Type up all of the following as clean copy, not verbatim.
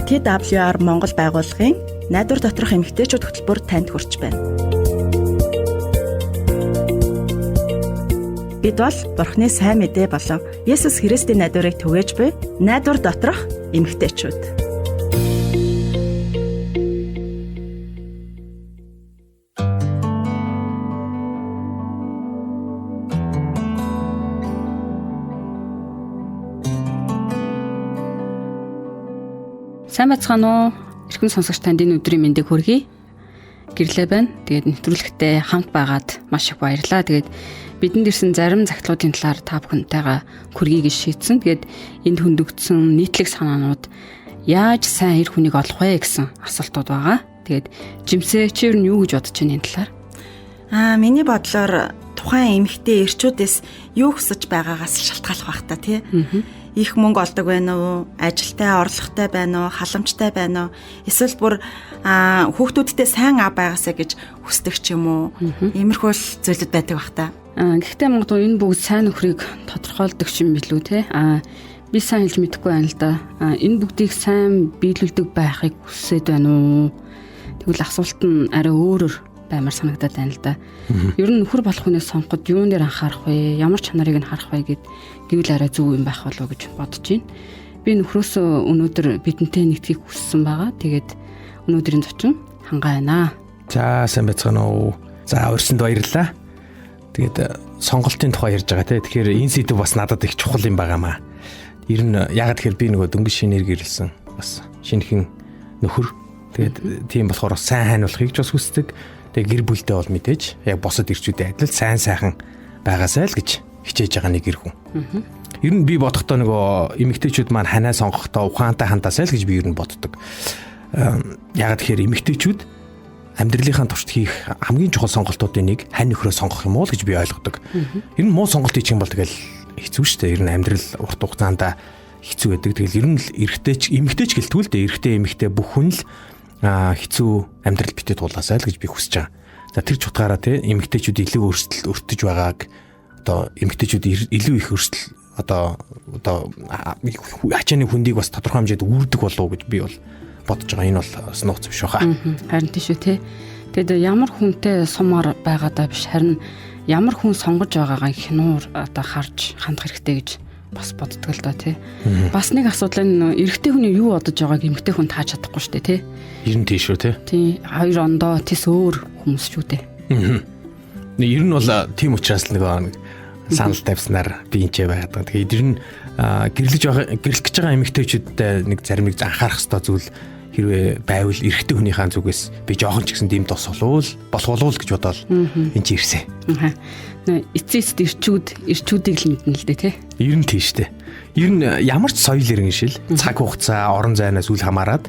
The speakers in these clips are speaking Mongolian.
TWR Монгол байгууллагын найдвар доторх эмгтээчүүд хөтөлбөр танд хүрч байна. Бид бол Бурхны сайн мэдээ болон Есүс Христийн найдварыг түгээж буй найдвар доторх эмгтээчүүд. Сайн байцгаана уу? Эрхэм сонсогч танд энэ өдрийн мэндийг хүргэе. Гэрлээ байна. Тэгээд нэвтрүүлэгтээ хамт байгаад маш их баярлалаа. Тэгээд бидэнд ирсэн зарим загтлуудын талаар та бүхэнтэйгээ хүргэе гэж шийдсэн. Тэгээд энд хөндөгдсөн нийтлэг санаанууд яаж сайн эр хүнийг олох вэ гэсэн асуултууд байгаа. Тэгээд жимсээ чи ер нь юу гэж бодож байна энэ талаар? Миний бодлоор тухайн эмэгтэй эрчүүдээс юу хүсэж байгаагаас шалтгааллах байх та тий. Их мөнгө олдог байна уу? Ажилтай, орлоготой байна уу? Халамжтай байна уу? Эсвэл бүр хүүхдүүдтэй сайн ав байгаасаа гэж хүсдэг ч юм уу? Иймэрхүү л зүйлүүд байдаг бах та. Гэхдээ магадгүй энэ бүгд сайн нөхрийг тодорхойлдог юм билүү те? Би сайн хэлж мэдэхгүй байна л да. Энэ бүгдийг сайн биелүүлдэг байхыг хүсээд байна уу? Тэгвэл асуулт нь арай өөрөөр баймар санагдаад байна л да. Ер нь нөхөр болох хүнээ сонгоход юун дээр анхаарах вэ? Ямар чанарыг нь харах вэ гэвэл арай зөв юм байх болов уу гэж бодож байна. Би нөхрөөс өнөөдөр бидэнтэй нэгтгэхийг хүссэн байгаа. Тэгээд өнөөдрийн зочин хангаа байна. За сайн байцгаана уу? За урьсанд баярлалаа. Тэгээд сонголтын тухай ярьж байгаа те. Тэгэхээр энэ сэдв бас надад их чухал юм байгаамаа. Ер нь яагаад тэгэхээр би нөгөө дөнгөж шинээр гэрэлсэн бас шинэхэн нөхөр. Тэгээд тийм болохоор сайн сайн болохыг ч бас хүсдэг. Тэгээ гэр бүлтэй бол мэдээж яг босод ирчүүдээ адил сайн сайхан байгаасай л гэж хичээж байгаа нэг эр хүн. Ер нь би бодохдоо нөгөө эмэгтэйчүүд маань ханаа сонгохдоо ухаантай хандаасай л гэж би ер нь боддог. Яагаад тэгэхээр эмэгтэйчүүд амьдралынхаа туршид хийх хамгийн чухал сонголтуудын нэг хань нөхрөө сонгох юм уу л гэж би ойлгодог. Ер нь муу сонголт хийчих юм бол тэгэл хэцүү шүү дээ. Ер нь амьдрал урт хугацаанд хэцүү байдаг. Тэгэл ер нь л эрэгтэйч эмэгтэйч гэлтгүй л дээ. Эрэгтэй эмэгтэй бүх хүн л хэцүү амьдрал битээ тулаасай л гэж би хүсэж байгаа. За тэр ч утгаараа те эмэгтэйчүүд илүү өрсөлдөл өртөж байгааг одоо эмэгтэйчүүд илүү их өрсөлдөл одоо ачааны хүндийг бас тодорхой хэмжээд үүрдэг болов уу гэж би бол бодож байгаа. Энэ бол бас нууц биш баха. Харин тийм шүү те. Тэгэд ямар хүнтэй сумаар байгаадаа биш харин ямар хүн сонгож байгаагаа хинуур одоо харж хандах хэрэгтэй гэж бас боддог л доо тий. Бас нэг асуудал нь эрэгтэй хүний юу бодож байгааг эмэгтэй хүн тааж чадахгүй шүү дээ тий. Ер нь тийм шүү тий. Тий, хоёр ондоо тэс өөр хүмүүс шүү дээ. Ер нь бол тийм учраас л нөгөө нэг санал тавьснаар би энэ ч байгаад байгаа. Тэгэхээр ер нь гэрлэж байгаа гэрлэх гэж байгаа эмэгтэйчүүдтэй нэг зарим нэг анхаарах ёстой зүйл хэрвээ байвал эрэгтэй хүнийхээ зүгээс би жоохон ч гэсэн дэм тос болвол болох болов гэж бодоол энэ ч ирсэн. Эцэст эрчүүдийг л мэднэ л дээ тий. Ер нь тийм шүү дээ. Ер нь ямар ч соёл иргэн шил цаг хугацаа орон зайнаас үл хамааран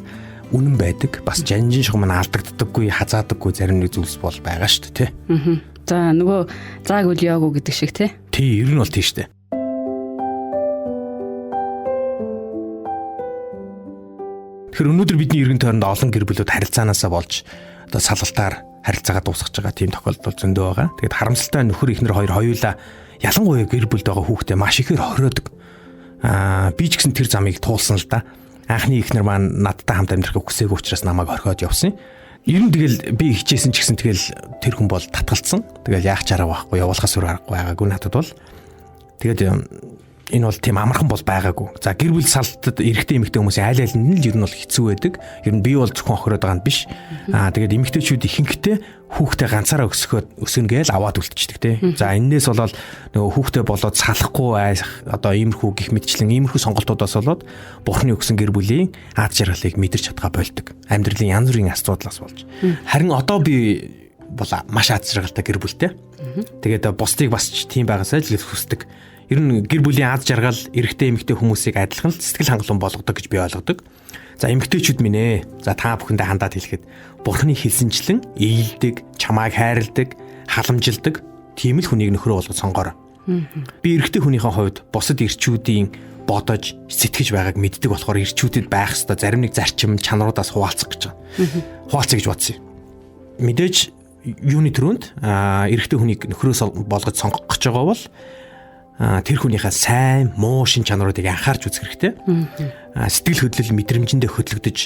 үнэн байдаг. Бас жанжин шугам нь алдагддаггүй, хазаадаггүй зарим нэг зүйлс бол байгаа шүү дээ тий. За нөгөө зааг үл яагүй гэдэг шиг тий. Тий, ер нь бол тийм шүү дээ. Тэгэхээр өнөөдөр бидний эргэн тойронд олон гэр бүлүүд харилцаанаасаа болж одоо салгалтаар харилцаагаа дуусгаж байгаа тийм тохиолдол зөндөө байгаа. Тэгээд харамсалтай нөхөр эхнэр хоёр хоёулаа ялангуяа гэр бүлд байгаа хүүхдээ маш ихээр хориодог. Би ч гэсэн тэр замыг туулсан л да. Анхны эхнэр маань надтай хамт амьдрахыг хүсээгүй учраас намайг орхиод явсан. Ер нь тэгэл би хичээсэн ч гэсэн тэгэл тэр хүн бол татгалцсан. Тэгэл яах ч арга байхгүй, явуулахаас өөр аргагүй байгаагүй надад бол. Тэгээд энэ бол тийм амархан бол байгаагүй. За гэр бүл салтад эрэгтэй эмэгтэй хүмүүсийн айл айлнд нь л ер нь бол хэцүү байдаг. Ер нь би бол зөвхөн охироод байгаа нь биш. Тэгээд эмэгтэйчүүд ихэнхдээ хүүхдээ ганцаараа өсгөн гээл аваад үлдчихдэг те. За энээс болоод нөгөө хүүхдээ болоод салахгүй айх одоо иймэрхүү гих мэтчлэн иймэрхүү сонголтуудаас болоод бурхны өгсөн гэр бүлийн аз жаргалыг мэдэрч чадгаа болдог. Амьдралын янз бүрийн асуудлаас болж. Харин одоо би бол маш аз жаргалтай гэр бүлтэй. Тэгээд бусдыг бас ч тийм байгаасай л гэж хүсдэг. Ер нь гэр бүлийн аз жаргал эрэгтэй эмэгтэй хүмүүсийг адилхан л сэтгэл хангалуун болгодог гэж би ойлгодог. За эмэгтэйчүүд минь ээ. За та бүхэндээ хандаад хэлэхэд бурхны хэлсэнчлэн ээлдэг, чамайг хайрладаг, халамжилдаг тийм л хүнийг нөхрөө болгож сонгоорой. Би эрэгтэй хүнийхээ хувьд бусад эрчүүдийн бодож сэтгэж байгааг мэддэг болохоор эрчүүдэд байх ёстой зарим нэг зарчим чанаруудаас хуваалцах гэж байгаа. Хуваалцъя гэж бодсон юм. Мэдээж юуны төрөнд эрэгтэй хүнийг нөхрөөс болгож сонгох гэж байгаа бол Тэр хүнийхээ сайн, муу шин чанаруудыг анхаарч үзэх хэрэгтэй. Сэтгэл хөдлөл мэдрэмжэндээ хөдлөгдөж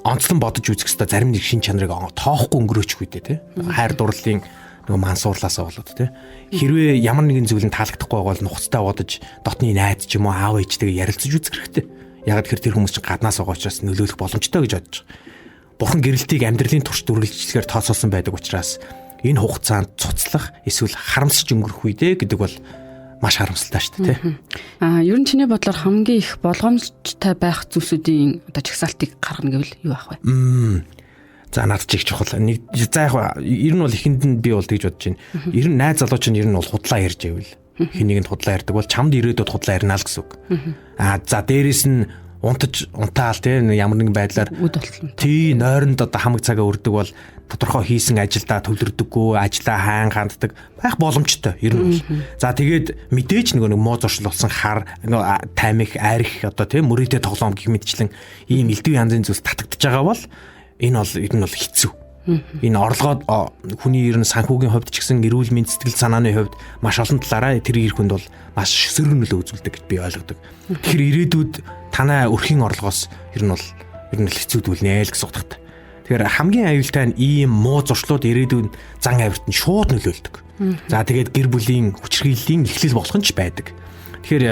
онцлон бодож үзэх ёстой зарим нэг шин чанарыг тоохгүй өнгөрөөчих үедээ тий. Хайр дурлалын нөгөө мансуурлаасаа болоод тий. Хэрвээ ямар нэгэн зүйл нь таалагдахгүй байгаа бол нухацтай бодож дотны найз ч юм уу аав ээжтэйгээ ярилцаж үзэх хэрэгтэй. Яг тэгэхээр тэр хүмүүс чинь гаднаас байгаа учраас нөлөөлөх боломжтой гэж бодож байгаа. Бурхан гэрэлтийг амьдралын турш дүргэлжлэхээр тооцоолсон байдаг учраас энэ хугацаанд цуцлах эсвэл харамсаж өнгөрөх үедээ гэдэг бол маш харамсалтай шүү дээ, тий. Ер нь чиний бодлоор хамгийн их болгоомжтой байх зүйлсүүдийн одоо чагсаалтыг гаргана гэвэл юу байх вэ? За надад ч их чухал. Нэг за яг ер нь бол эхэнд нь би бол тэгж бодож байна. Ер нь найз залуу чинь ер нь бол худлаа ярьж байвал хин нэгэнд худлаа ярьдаг бол чамд ирээдүйд худлаа ярина л гэсэн үг. За дээрэс нь унтаж унтаал тий ямар нэгэн байдлаар тий нойронд одоо хамаг цагаа өрдөг бол тодорхой хийсэн ажилдаа төвлөрдөггүй, ажлаа хаан ханддаг байх боломжтой ер нь бол. За тэгээд мэдээж нөгөө нэг муу зуршил болсон хар таймих, арх одоо тий мөрөөдөө тоглоом гэх мэтчлэн ийм элдв янзын зүйлс татагдж байгаа бол энэ бол ер нь бол хэцүү. Энэ орлогоо хүний ер нь санхүүгийн хувьд ч гэсэн эрүүл мэнд сэтгэл санааны хувьд маш олон талаараа тэр ир хүнд бол маш сөрөг нөлөө үзүүлдэг гэж би ойлгодог. Тэгэхээр ирээдүйд танай өрхийн орлогоос ер нь бол хэцүү дүүлнэ л гэсэн утгатай. Тэгэхээр хамгийн аюултай нь ийм муу зуршлууд ирээдүйн зан авирт нь шууд нөлөөлдөг. За тэгээд гэр бүлийн хүчирхийллийн эхлэл болох нь ч байдаг. Тэгэхээр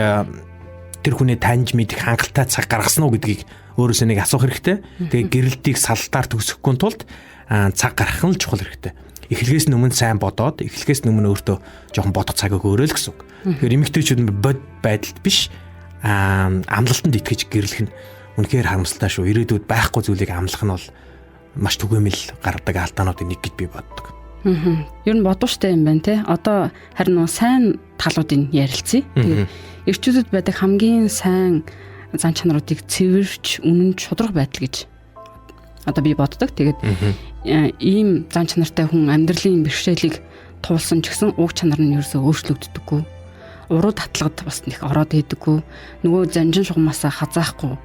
тэр хүнээ таньж мэдэх хангалттай цаг гаргасан уу гэдгийг өөрөөсөө нэг асуух хэрэгтэй. Тэгээд гэрэлтийг салтаар төгсөхгүй тулд цаг гаргах нь л чухал хэрэгтэй. Эхлэгээс өмнө сайн бодоод, эхлэгээс өмнө өөртөө жоохон бодох цаг өгөөрэй л гэсэн үг. Тэгэхээр эмэгтэйчүүд бод байдалд биш амлалтанд итгэж гэрлэх нь үнэхээр харамсалтай шүү. Ирээдүйд байхгүй зүйлийг амлах нь бол маш түгээмэл гаргадаг алдаануудын нэг гэж би боддог. Ер нь бодууштай юм байна те. Одоо харин нөө сайн талуудыг ярилцъя. Тэгээд эрчүүдэд байдаг хамгийн сайн зан чанаруудыг цэвэрч, үнэн шударга байдал гэж одоо би боддог. Тэгээд ийм зан чанартай хүн амьдралын бэрхшээлийг туулсан ч гэсэн уг чанар нь ерөөсөө өөрчлөгддөггүй. Уруу татлагад бас нэг ороод идэггүй. Нөгөө занжин шугамаасаа хазаахгүй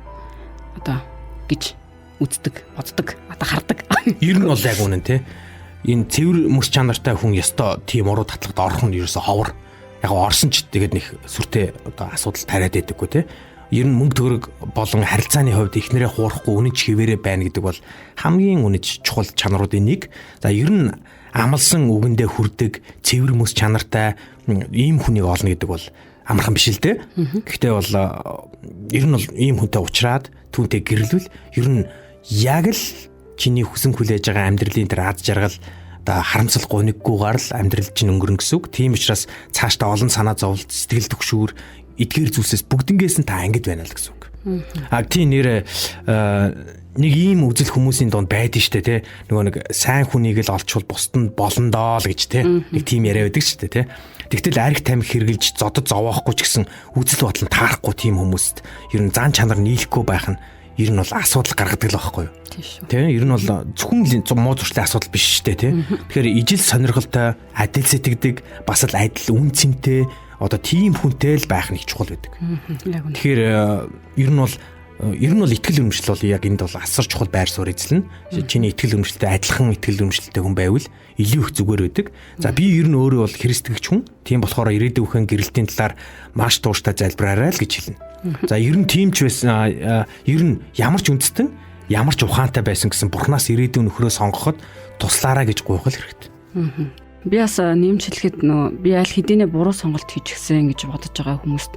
одоо гэж үздэг, боддог, одоо хардаг. Ер нь бол яг үнэн те. Энэ цэвэр мөс чанартай хүн ёстой тийм уруу татлагад орох нь ерөөсөө ховор. Яг орсон ч тэгээд нэг сүртэй одоо асуудал тариад идэггүй те. Ер нь мөнгө төгрөг болон харилцааны хувьд эхнэрээ хуурахгүй үнэн чивээрээ байна гэдэг бол хамгийн үнэж чухал чанаруудын нэг. За ер нь амлсан үгэндээ хүрдэг цэвэр мөс чанартай ийм хүнийг олно гэдэг бол амархан биш л дээ. Гэхдээ бол ер нь бол ийм хүнтэй уулзраад түүнтэй гэрлвэл ер нь яг л чиний хүсэн хүлээж байгаа амьдралын тэр аз жаргал одоо харамсал гуниггүйгээр л амьдрал чинь өнгөрнө гэсэн үг. Тийм учраас цаашдаа олон санаа зовлт, сэтгэл түгшүүр эдгээр зүйлсээс бүгднгээс нь та ангид байна л гэсэн үг. А тийм нэр нэг ийм үзэл хүмүүсийн дунд байдэн штэ тий. Нөгөө нэг сайн хүнийг л олчвол бусд нь болно доо л гэж тий. Нэг тийм яриа байдаг штэ тий. Тэгтэл арх тамхи хэрглэж зодод зовоохгүй ч гэсэн үзэл бодол нь таарахгүй тийм хүмүүст ер нь зан чанар нийлэхгүй байх нь ер нь бол асуудал гаргадаг л байхгүй юу? Тийм шүү. Тий, ер нь бол зөвхөн муу зуршлын асуудал биш штэ тий. Тэгэхээр ижил сонирхолтой, адил сэтгэдэг, бас л адил үн цэнтэй одоо тийм хүнтэй л байх нь их чухал байдаг. Тэгэхээр ер нь бол итгэл үнэмшил бол яг энд бол асар чухал байр суурь эзэлнэ. Чиний итгэл үнэмшилтэй адилхан итгэл үнэмшилтэй хүн байвал илүү их зүгээр байдаг. За би ер нь өөрөө бол христэгч хүн. Тийм болохоор ирээдүйн үхэн гэрэлтийн талаар маш тууштай залбираарай л гэж хэлнэ. За ер нь тийм ч байсан ер нь ямар ч үндэстэн ямар ч ухаантай байсан гэсэн бурхнаас ирээдүйн нөхрөө сонгоход туслаарай гэж гуйх л хэрэгтэй. Би бас нэмж хэлэхэд нөө би аль хэдийнэ буруу сонголт хийчихсэн гэж бодож байгаа хүмүүст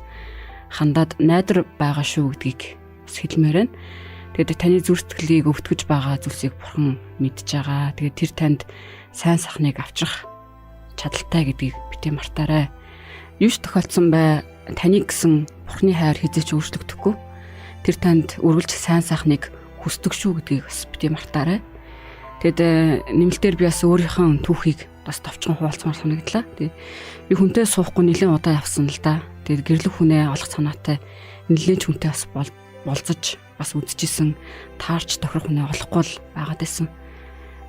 хандаад найдар байгаа шүү гэдгийг бас хэлмээр байна. Тэгээд таны зүрх сэтгэлийг өвтгөж байгаа зүйлсийг бурхан мэдж байгаа. Тэгээд тэр танд сайн сахныг авчрах чадaltaй гэдгийг битгий мартаарай. Юу ч тохиолдсон бай таныг гэсэн бурханы хайр хэзээ ч өөрчлөгдөхгүй. Тэр танд үргэлж сайн сайхныг хүсдэг шүү гэдгийг бас битгий мартаарай. Тэгэд нэмэлтээр би бас өөрийнхөө түүхийг бас товчхон хуваалцмаар санагдлаа. Тэгээд би хүнтэй суухгүй нэлээд удаа явсан л да. Тэгээд гэрлэх хүнээ олох санаатай нэлээд ч хүнтэй бас болцож бас үзчихсэн, таарч тохирох хүнээ олохгүй л байгаад байсан.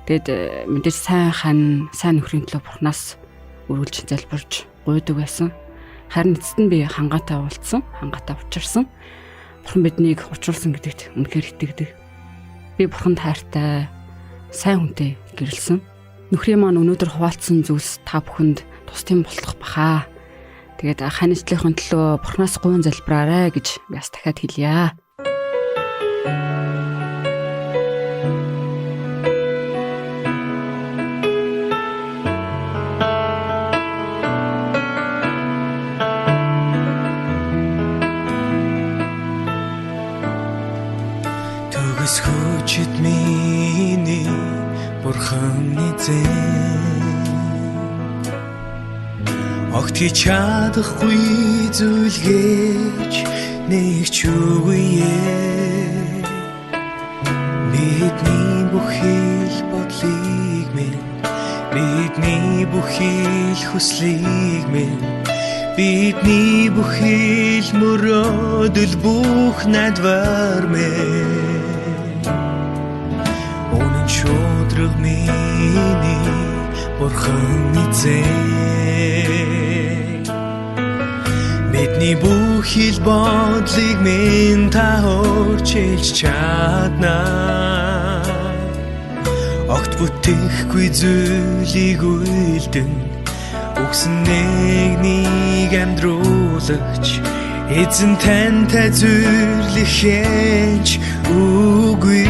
Тэгээд мэдээж сайн хан, сайн нөхрийн төлөө бурхнаас үргэлж залбирч гуйдаг байсан. Харин эцэст нь би хангаатай уулзсан, хангаатай учирсан. Бурхан биднийг учруулсан гэдэгт үнэхээр итгэдэг. Би бурханд хайртай, сайн хүнтэй гэрэлсэн. Нөхрийн маань өнөөдөр хуваалцсан зүйлс та бүхэнд тус тийм болох баха. Тэгээд ханижлынхын төлөө Бурханаас гуйн залбираарай гэж би бас дахиад хэлье. Төгс хүчит миний Бурхан эзэн огт хийж чадахгүй зүйлгээч нэг ч үгүй. Бидний бүхэл бодлыг минь, бидний бүхэл хүслийг минь, бидний бүхэл мөрөөдөл бүх найдвар минь. Үнэн шудраг миний Бурхан эзэн бидний бүхэл бодлыг минь та өөрчилж чадна. Огт бүтэхгүй зүйлийг үйлдэн өгсөн нэг амьдруулагч эзэн тантай зөвлөх хэнч үгүй.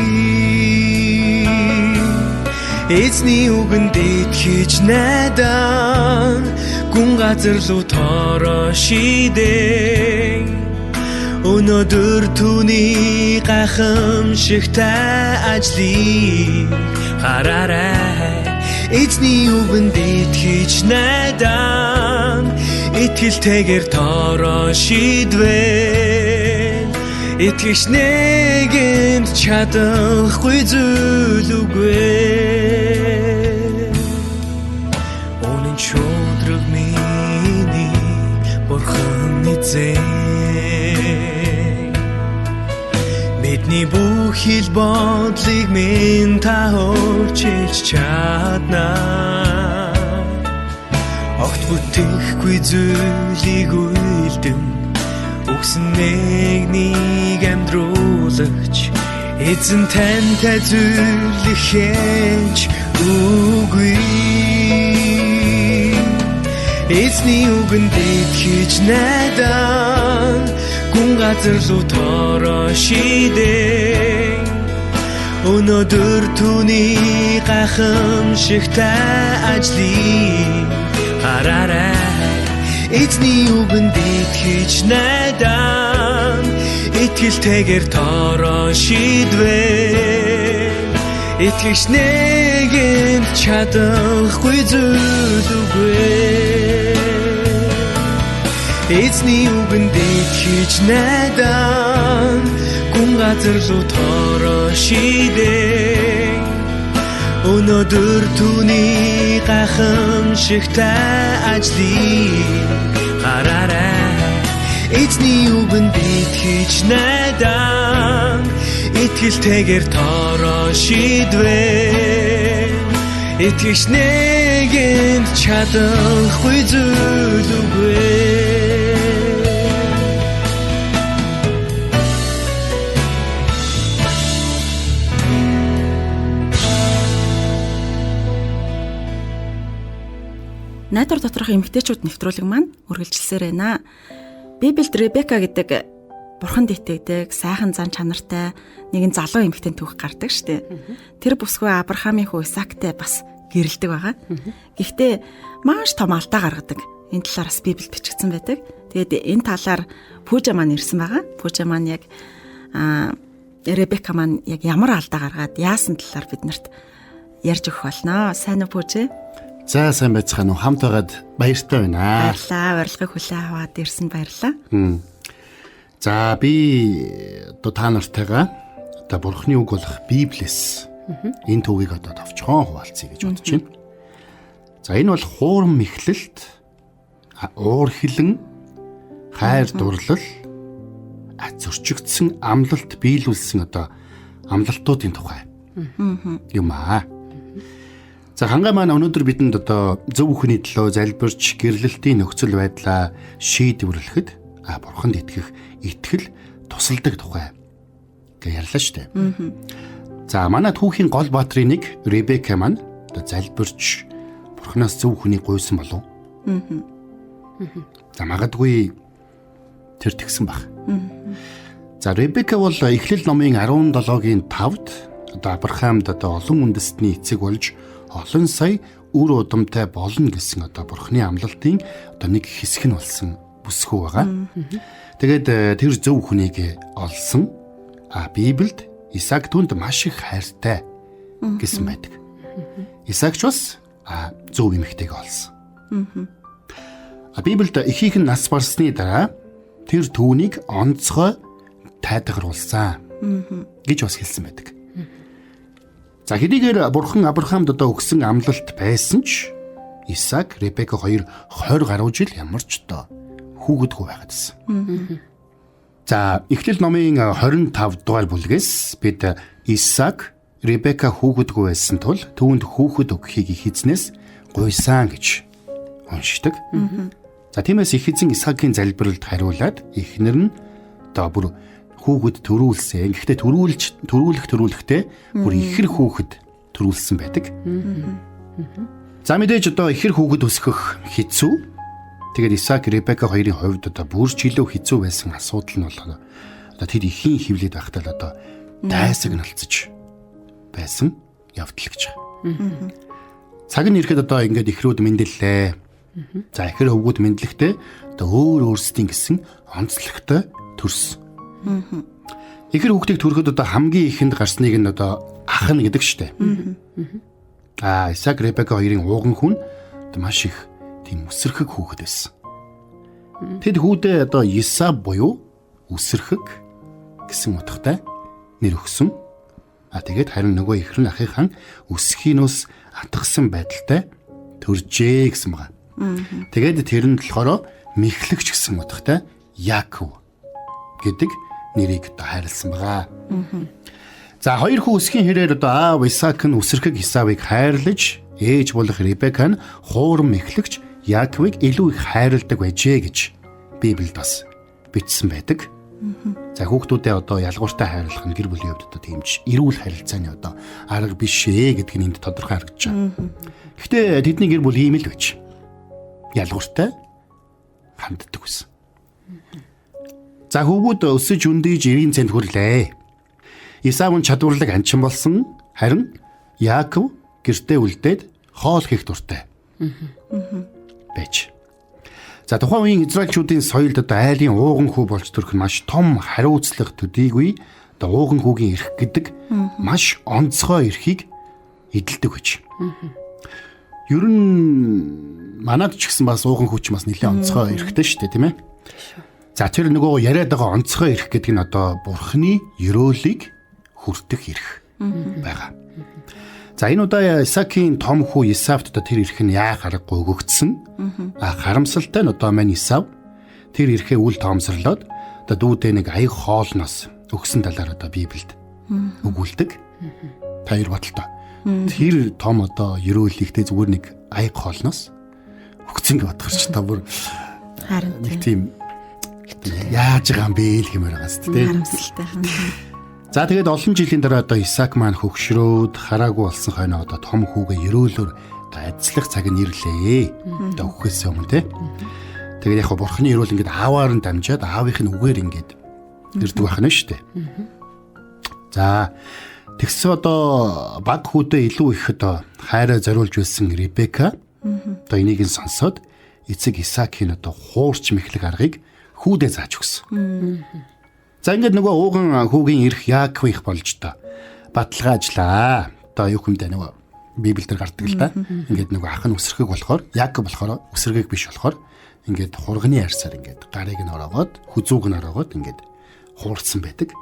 Эзний үгэнд итгэж найдан гүн газар руу тороо шидэн. Өнөөдөр түүний гайхамшигтай ажлыг хараарай. Эзний үгэнд итгэж найдан итгэлтэйгээр тороо шидвэ. Итгэгч нэгэнд чадахгүй зүйл үгүй. Үнэн шудраг миний Бурхан эзэн бидний бүхэл бодлыг минь та өөрчилж чадна. Огт бүтэхгүй зүйлийг үйлдэн өгсөн нэг амьдруулагч эзэн тантай зөвлөх хэнч үгүй. Эзний үгэнд итгэж найдан гүн газар руу тороо шидэн. Өнөөдөр түүний гайхамшигтай ажлыг хараарай. Эзний үгэнд итгэж найдан итгэлтэйгээр тороо шидвэ. Итгэгч нэгэнд чадахгүй зүйл үгүй. Эзний үгэнд итгэж найдан гүн газар руу тороо шидэн. Өнөөдөр түүний гайхамшигтай ажлыг хараарай. Эзний үгэнд итгэж найдан итгэлтэйгээр тороо шидвэ. Итгэгч нэгэнд чадахгүй зүйл үгүй. Найдвар доторх эмэгтэйчүүд нэвтрүүлэг маань үргэлжилсээр байна. Библиэд Ребека гэдэг бурханд итгэдэг, сайхан зан чанартай нэгэн залуу эмэгтэйн түүх гардаг штэ. Тэр бүсгүй Авраамийн хүү Исаактай бас гэрэлдэг байгаа. Гэхдээ маш том алдаа гаргадаг. Энэ талаар бас Библиэд бичигдсэн байдаг. Тэгээд энэ талаар Пүүжа маань ирсэн байгаа. Пүүжа маань яг Ребека маань яг ямар алдаа гаргаад яасан талаар биднэрт ярьж өгөх болно. Сайн уу Пүүжээ? За сайн байцгаана уу? Хамт байгаад баяртай байна. Баярлалаа. Урилгыг хүлээн аваад ирсэн баярлалаа. За би одоо та нартайгаа одоо Бурхны үг болох Библиэс энэ түүхийг одоо товчхон хуваалцъя гэж бодож байна. За энэ бол хуурам мэхлэлт, уур хилэн, хайр дурлал, зөрчигдсөн амлалт биелүүлсэн одоо амлалтуудын тухай юм аа. За хангай маань өнөөдөр бидэнд одоо зөв бүхний төлөө залбирч гэрлэлтийн нөхцөл байдлаа шийдвэрлэхэд бурханд итгэх итгэл тусалдаг тухай гэж ярьлаа шүү дээ. За манай түүхийн гол баатрын нэг Ребека маань одоо залбирч бурханаас зөв хүнийг гуйсан болов. За магадгүй тэр тэгсэн баг. За Ребека бол Эхлэл номын 17-гийн 5-д одоо Авраамд одоо олон үндэстний эцэг болж олон сая үр удамтай болно гэсэн одоо Бурхны амлалтын одоо нэг хэсэг нь болсон бүсгүй байгаа. Тэгээд тэр зөв хүнийг олсон. А Библиэд Исаак түнд маш их хайртай гэсэн байдаг. Исаак ч бас зөв эмэгтэйг олсон. А Библиэд эхийнх нь нас барсны дараа тэр түүнийг онцгой тайдгаруулсан гэж бас хэлсэн байдаг. За хэдийгээр Бурхан Авраамд одоо өгсөн амлалт байсан ч Исаак, Ребека хоёр 20 гаруй жил ямар ч одоо хүүхэдгүй байгаад байсан. За Эхлэл номын 25 дугаар бүлгээс бид Исаак, Ребека хүүхэдгүй байсан тул түүнд хүүхэд өгөхийг их эзнээс гуйсан гэж уншдаг. За тиймээс их эзэн Исаакийн залбиралд хариулаад эхнэр нь одоо бүр хүүхэд төрүүлсэн. Гэхдээ төрүүлэхдээ бүр ихэр хүүхэд төрүүлсэн байдаг. За мэдээж одоо ихэр хүүхэд өсгөх хэцүү. Тэгээд Исаак, Ребека хоёрын хувьд одоо бүр ч илүү хэцүү байсан асуудал нь болохоор одоо тэр ихийн хөвлөд байхдаа л одоо дайсаг налцж байсан явдал гэж байгаа. Цаг нь ирэхэд одоо ингээд ихрүүд мэндэллээ. За ихэр хөвгүүд мэдлэхдээ одоо өөр өөрсдийн гэсэн онцлогтой төрсөн. Ихэр хүүхдийг төрөхөд одоо хамгийн ихэнд гарсныг нь одоо ах нь гэдэг штэ. Аа Исаак, Ребека хоёрын ууган хүн одоо маш их тийм үсэрхэг хүүхэд байсан. Тэд хүүдээ одоо Исав буюу үсэрхэг гэсэн утгатай нэр өгсөн. А тэгээд харин нөгөө ихэр нь ахынхаа өсгийнөөс атгсан байдалтай төржээ гэсэн байгаа. Тэгээд тэр нь болохоор мэхлэгч гэсэн утгатай Яаков гэдэг нэрийг одоо хайрлсан байгаа. За хоёр хүү өсгийн хэрээр одоо аав Исаак нь үсэрхэг Исавыг хайрлаж, ээж болох Ребека нь хуурам мэхлэгч Яаковыг илүү их хайрладаг байжээ гэж Библиэд бас бичсэн байдаг. За хүүхдүүдээ одоо ялгууртай хайрлах нь гэр бүлийн хувьд одоо тийм ч эрүүл харилцааны одоо арга биш ээ гэдг нь энд тодорхой харагдаж байна. Гэхдээ тэдний гэр бүл ийм л байж ялгууртай ханддаг байсан. За хүүгүүд өсөж өндийж 90 цент хүрлээ. Исав нь чадварлаг анчин болсон, харин Яаков гэртээ үлдээд хоол хийх дуртай байж. За тухайн үеийн Израильчүүдийн соёлд одоо айлын ууган хүү болж төрөх нь маш том хариуцлага төдийгүй одоо ууган хүүгийн эрх гэдэг маш онцгой эрхийг эдэлдэг байж. Ер нь манад ч гэсэн бас ууган хүү ч бас нэлээд онцгой эрхтэй шүү дээ, тийм ээ. За тэр нөгөө яриад байгаа онцгой эрх гэдэг нь одоо Бурхны ерөөлийг хүртэх эрх байгаа. За энэ удаа Исаакийн том хүү Исавт одоо тэр эрх нь яах аргагүй өгөгдсөн. А харамсалтай нь одоо маань Исав тэр эрхээ үл тоомсорлоод одоо дүүдээ нэг аяг хоолноос өгсөн талаар одоо Библиэд өгүүлдэг. Та хоёр бодолтой. Тэр том одоо ерөөлийг те зүгээр нэг аяг хоолноос өгсөн гэж бодохор ч та бүр нэг тийм яаж байгаа юм бэ л гэмээр байгаа зү тэ. Харамсалтай. За тэгээд олон жилийн дараа одоо Исаак маань хөгшрөөд хараагүй болсон хойноо одоо том хүүгээ ерөөлөөр одоо ажиллах цаг нь ирлээ. Одоо өгөхөөс өмнө тэ. Тэгээд яг Бурхны ерөөл ингээд ааваар нь дамжаад аавынх нь үгээр ингээд ирдэг байх нь шүү дээ. За тэгсэн одоо баг хүүдээ илүү их одоо хайраа зориулж байсан Ребека одоо энийг нь сонсоод эцэг Исаакийн одоо хуурч мэхлэх аргыг хүүдээ зааж өгсөн. За ингээд нөгөө ууган хүүгийн эрх Яаков их болж та баталгаажлаа. Одоо юу хэмдэ нөгөө Библиэлд гардаг л да. Ингээд нөгөө ах нь үсрэхэг болохоор Яаков болохоор үсрэхэг биш болохоор ингээд хурганы арьсаар ингээд гарыг нь ороогоод хүзүүг нь ороогоод ингээд хуурсан байдаг.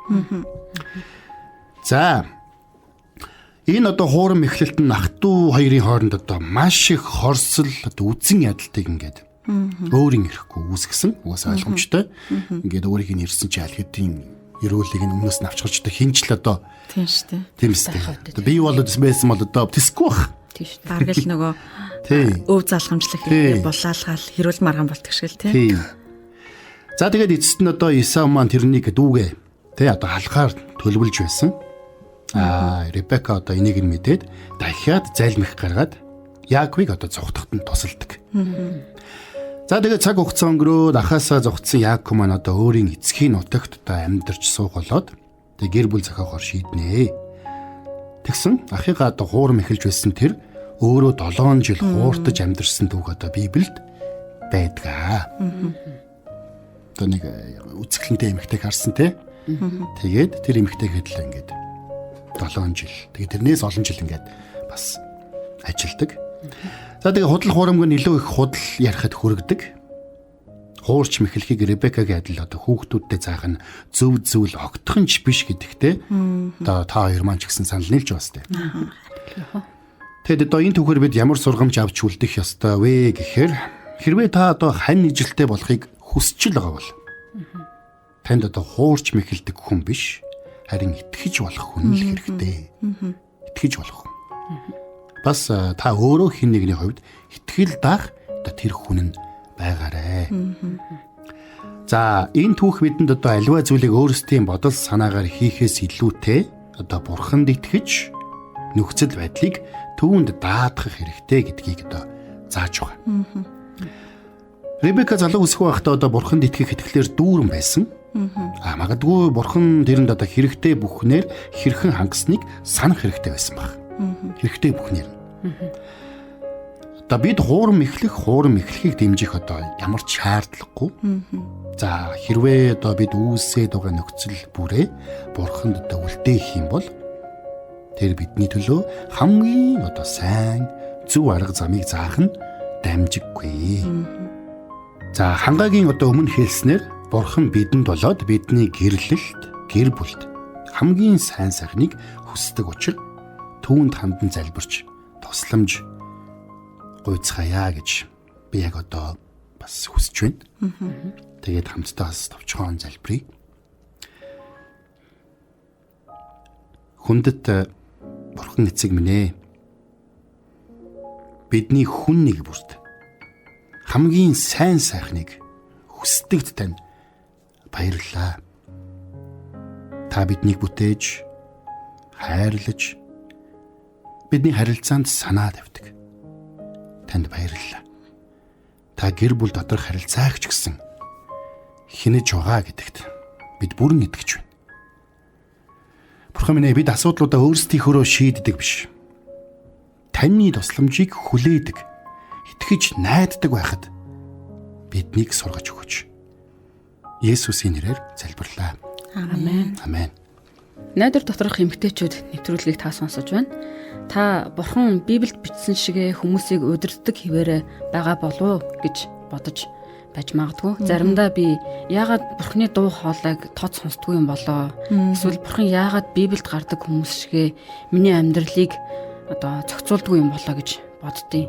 За энэ одоо хуурам эхлэлт нь ах トゥ хоёрын хооронд одоо маш их хорсол одоо үзэн ядалтыг ингээд өөрийн эрэхгүй үүсгэсэн. Угаасаа ойлгомжтой. Ингээд өөрийг нь ирсэн чи аль хэдийн ерөөлийг нь өмнөөс нь авчгарч одоо хинч л одоо тийм шүү дээ. Тийм шүү дээ. Би бол байсан бол одоо тэсгүй бах. Тийм шүү дээ. Бараг л нөгөө өв залгамжлах хэрэгтэй булаалгаал хэрүүл марган болтг шиг л тийм. За тэгээд эцэст нь одоо Исав маань тэрнийг дүүгээ тий одоо халахаар төлөвлөж байсан. Аа Ребека одоо энийг нь мэдээд дахиад залмих гаргаад Яаковыг одоо цухтахад нь тусалдаг. За тэгээд цаг хугацаа өнгөрөөд ахаасаа зогтсон Яаков маань одоо өөрийн эцгийн нутагт одоо амьдарч суух болоод тэг гэр бүл зохиохоор шийднэ. Тэгсэн ахыгаа одоо хуурам эхэлж байсан тэр өөрөө 7 жил хууртаж амьдарсан түүх одоо Библиэд байдаг. Одоо нэг үзэсгэлэнтэй эмэгтэйг харсан те. Тэгээд тэр эмэгтэйгэд л ингээд 7 жил. Тэгээд тэрнээс олон жил ингээд бас ажилдаг. За тэгээ худал хуурамг нь илүү их худал ярихад хүргэдэг. Хуурч мэхлэхийг Ребекагийн адил одоо хүүхдүүдтэй заах нь зөв зүйл огтхон ч биш гэдэгтээ одоо та хоёр маань ч гэсэн санал нийлж бас тээ. Тэгэд одоо энэ түүхээр бид ямар сургамж авч үлдэх ёстой вэ гэхээр хэрвээ та одоо хань ижилтэй болохыг хүсч л байгаа бол танд одоо хуурч мэхэлдэг хүн биш харин итгэж болох хүн л хэрэгтэй. Итгэж болох хүн. Бас та өөрөө хэн нэгний хувьд итгэл даах одоо тэр хүн нь байгаарэ. За энэ түүх бидэнд одоо аливаа зүйлийг өөрсдийн бодол санаагаар хийхээс илүүтэй одоо бурханд итгэж нөхцөл байдлыг түүнд даатгах хэрэгтэй гэдгийг одоо зааж байгаа. Ребека залуу өсөх байхдаа одоо бурханд итгэх итгэлээр дүүрэн байсан. А магадгүй бурхан тэрэнд одоо хэрэгтэй бүхнээр хэрхэн хангасныг санах хэрэгтэй байсан баг. Хэрэгтэй бүхнээр. Одоо бид хуурам эхлэх, хуурам эхлэхийг дэмжих одоо ямар ч шаардлагагүй. За хэрвээ одоо бид үүсээд байгаа нөхцөл бүрээ бурханд одоо үлдээх юм бол тэр бидний төлөө хамгийн одоо сайн зөв арга замыг заах нь дамжиггүй. За хангаагийн одоо өмнө хэлснээр бурхан бидэнд болоод бидний гэрлэлт, гэр бүлд хамгийн сайн сайхныг хүсдэг учраас түүнд хандан залбирч тусламж гуйцгаая гэж би яг одоо бас хүсэж байна. Тэгээд хамтдаа бас товчхон залбирая. Хүндэт бурхан эцэг минь ээ. Бидний хүн нэг бүрт хамгийн сайн сайхныг хүсдэгт тань баярлалаа. Та биднийг бүтээж, хайрлаж, бидний харилцаанд санаа тавьдаг. Танд баярлалаа. Та гэр бүл доторх харилцаагч гэсэн хинэж байгаа гэдэгт бид бүрэн итгэж байна. Бурхан минь ээ, бид асуудлуудаа өөрсдийнхөөрөө шийддэг биш. Таны тусламжийг хүлээдэг, итгэж найддаг байхад биднийг сургаж өгөөч. Есүсийн нэрээр залбирлаа. Амен. Амен. Найдвар доторх эмэгтэйчүүд нэвтрүүлгийг та сонсож байна. Та бурхан Библиэд бичсэн шигэ хүмүүсийг удирддаг хэвээрээ байгаа болов уу гэж бодож байж магадгүй. Заримдаа би яагаад бурханы дуу хоолойг тод сонсдгүй юм болоо? Эсвэл бурхан яагаад Библиэд гардаг хүмүүс шигэ миний амьдралыг одоо зохицуулдгүй юм болоо гэж боддیں۔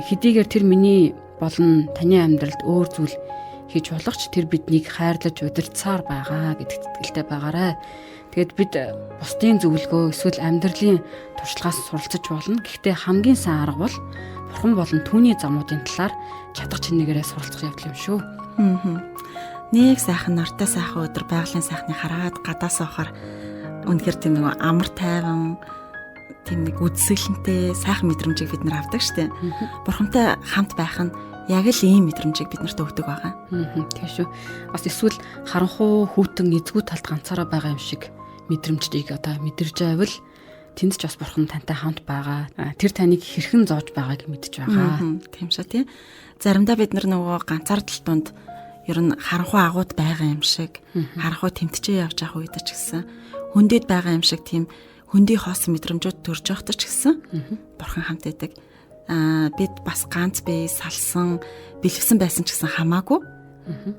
Хэдийгээр тэр миний болон таны амьдралд өөр зүйл хийж болох ч тэр биднийг хайрлаж удирдсаар байгаа гэдэгт итгэлтэй байгаарай. Тэгээд бид бусдын зөвлөгөө эсвэл амьдралын туршлагаас суралцаж болно. Гэхдээ хамгийн сайн арга бол бурхан болон түүний замуудын талаар чадах чинээгээрээ суралцах явдал юм шүү. Нэг сайхан нартай сайхан өдөр байгалийн сайхныг хараад гадаа суухаар үнэхээр тийм нэг амар тайван тийм нэг үзэсгэлэнтэй сайхан мэдрэмжийг бид нар авдаг штеп. Бурхантай хамт байх нь яг л ийм мэдрэмжийг бид нарт өгдөг байгаа. Тийм шүү. Бас эсвэл харанхуй хүйтэн эзгүй талд ганцаараа байгаа юм шиг мэдрэмжийг одоо мэдэрж байвал тэнд ч бас бурхан тантай хамт байгаа. Тэр таныг хэрхэн зоож байгааг мэдж байгаа. Тийм шүү тий. Заримдаа бид нар нөгөө ганцаардал тунд ер нь харанхуй агууд байгаа юм шиг, харанхуй тэмтчээ явж явах үед ч гэсэн хөндөд байгаа юм шиг тийм хөндий хоосон мэдрэмжүүд төрж явахдаа ч гэсэн бурхан хамт байдаг. Бид бас ганц бие салсан, бэлэвсэн байсан ч гэсэн хамаагүй.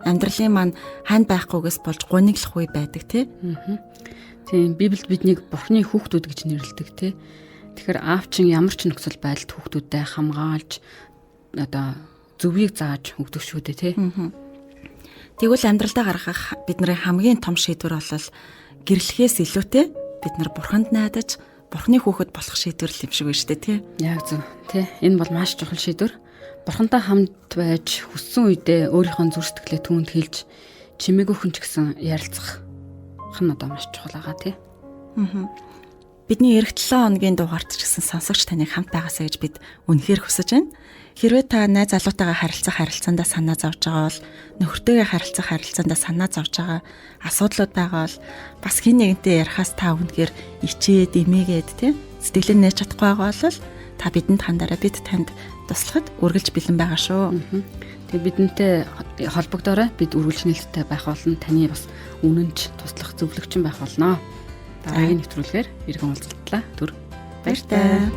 Амьдралын маань хань байхгүйгээс болж гуниглах үе байдаг тий. Тийм, Библиэд биднийг Бурхны хүүхдүүд гэж нэрлэдэг тий. Тэгэхээр аав чин ямар ч нөхцөл байдалд хүүхдүүдэд хамгаалж одоо зөвийг зааж өгдөг шүү дээ тий. Тэгвэл амьдралдаа гаргах бидний хамгийн том шийдвэр бол гэрлэхээс илүүтэй бид нар Бурханд найдаж Бурхны хүүхэд болох шийдвэр л юм шиг байна шүү дээ тий. Яг зөв тий. Энэ бол маш чухал шийдвэр. Бурхантай хамт байж хүссэн үедээ өөрийнхөө зүрх сэтгэлээ түүнд хэлж чимээгүй хүн ч гэсэн ярилцах нь одоо маш чухал байгаа тий. Бидний эх 7 хоногийн дугаарт ч гэсэн сонсогч таныг хамт байгаасаа гэж бид үнэхээр хүсэж байна. Хэрвээ та найз залуутайгаа харилцах харилцаандаа санаа зовж байгаа бол, нөхөртөөгөө харилцах харилцаандаа санаа зовж байгаа асуудлууд байгаа бол бас хэн нэгэнтэй ярихаас та үнэхээр ичээд, эмээгээд тий сэтгэлээ нээж чадахгүй байгаа бол та бидэнд хандараа, бид танд туслахад үргэлж бэлэн байгаа шүү. Тэгээ бидэнтэй холбогдоорой. Бид үргэлж нээлттэй байх болно. Таны бас үнэнч туслах зөвлөгчин байх болно. Дараагийн нэвтрүүлгээр иргэн уулзалтлаа. Түр баяртай.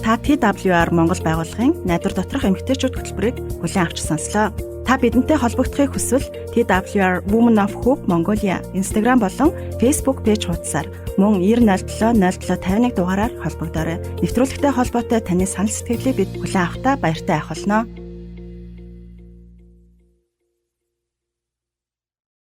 Та TWR Монгол байгууллагын найдвар доторх эмэгтэйчүүд хөтөлбөрийг хүлээн авч сонслоо. Та бидэнтэй холбогдохыг хүсвэл TWR Women of Hope Mongolia Instagram болон Facebook пэйж хуудасаар мөн 9007 07 51 дугаараар холбогдоорой. Нэвтрүүлэгтэй холбоотой таны санал сэтгэлийг бид хүлээн авахдаа баяртай авах болно.